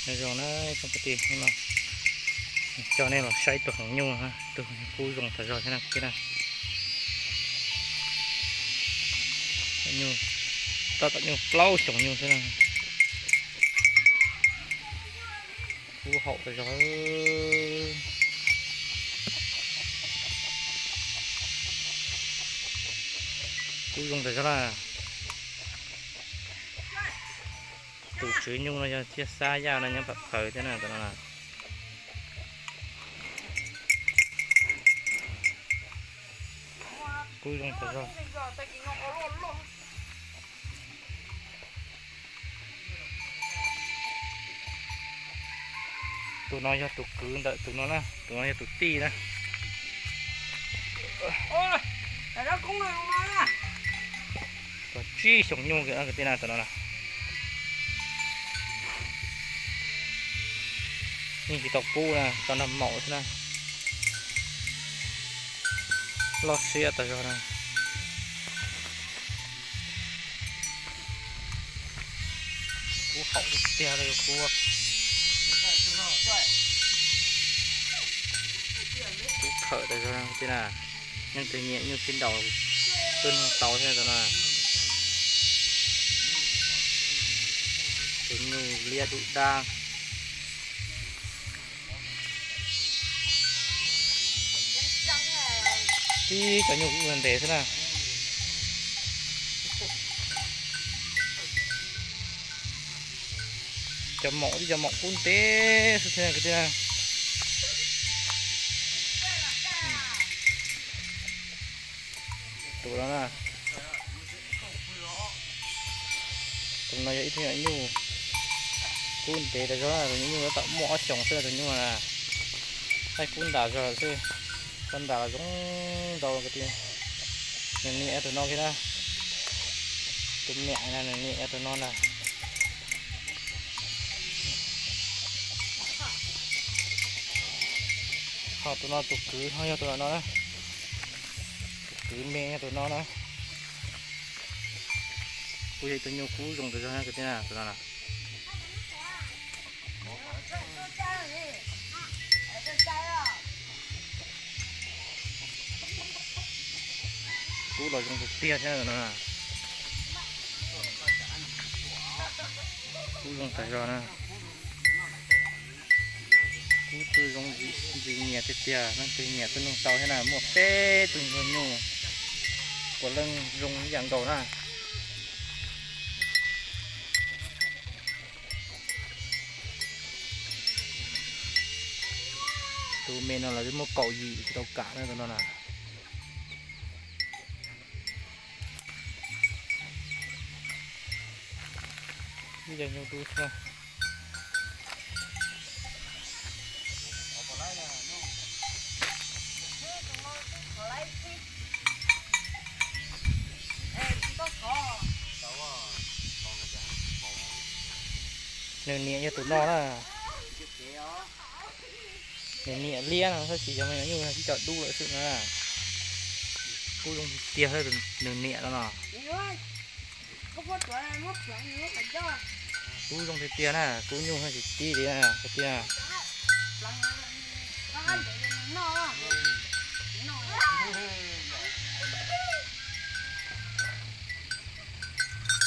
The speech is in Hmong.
Nyob zoo na tsoom kwv tij, hnub no coj nej los saib ib tug hoom nyuj, tus kub zoo tas zog thiab na kwv tij na. Nyuj, tab tom nyuj plaub xyoos nyuj xwb na. Kub haum tas zog. Kub zoo tas zog na. Tus tswv nyuj no yog Txiaj Xab Yaj no nyob Pam Phawv thiab na tus no. Kub zoo tas zog. Tus no yog tus kwv ntawm tus no na, tus no yog tus tij na. Tau tsib xyoos nyuj kwv tij na tus no na. Yeej tsis tau pub na, tau nrog maum xwb na. Loj siab tas zog na. Kub haum tiag tiag li kub. Kub khawm tas zog kwv tij na. Leej twg nyiam nyuj sib nraus tuaj nug tau thiab tus no. Tus nyuj liab dub dab. Tib cov nyuj kub ntev xwb na. Cov maum tib cov maum kub ntev xwb thiab kwv tij na. Tus no na, tus no yog ib tug nyuj kub ntev tas zog na, tus nyuj tab tom muaj ob xyoos xwb tus nyuj na. Thaij kub ntas zog xwb, tau ntas los zoo ntau kwv tij. Nws niam yog tus no kiag na. Tus niam na, nws niam yog tus no na. Ho tus no tus kwv ho yog tus no na. Tus kwv me yog tus no na. Kuj yog ib tug nyuj kub zoo tas zog na kwv tij na tus no na. Kub los zoo tiag tiag thiab no. Kub zoo tas zog na. Kub twb zoo ntxim nyiam tiag tiag, leej twg nyiam tuaj nug tau thiab na, muaj peb tug nyuag nyuj puav leej zoo ib yam nkaus na. Tus me no los twb muaj kaum yim tsis tau kam na tus no na. Ib co nyuj dub xwb. Nws niam yog tus no na. Nws niam liab no tab sis cov me nyuam nyuj no tib co dub lawm xwb na. Kub zoo tiag tiag nws niam no no. Kub zoo tiag tiag na, kub nyuj no tsis tib li na kwv tij na.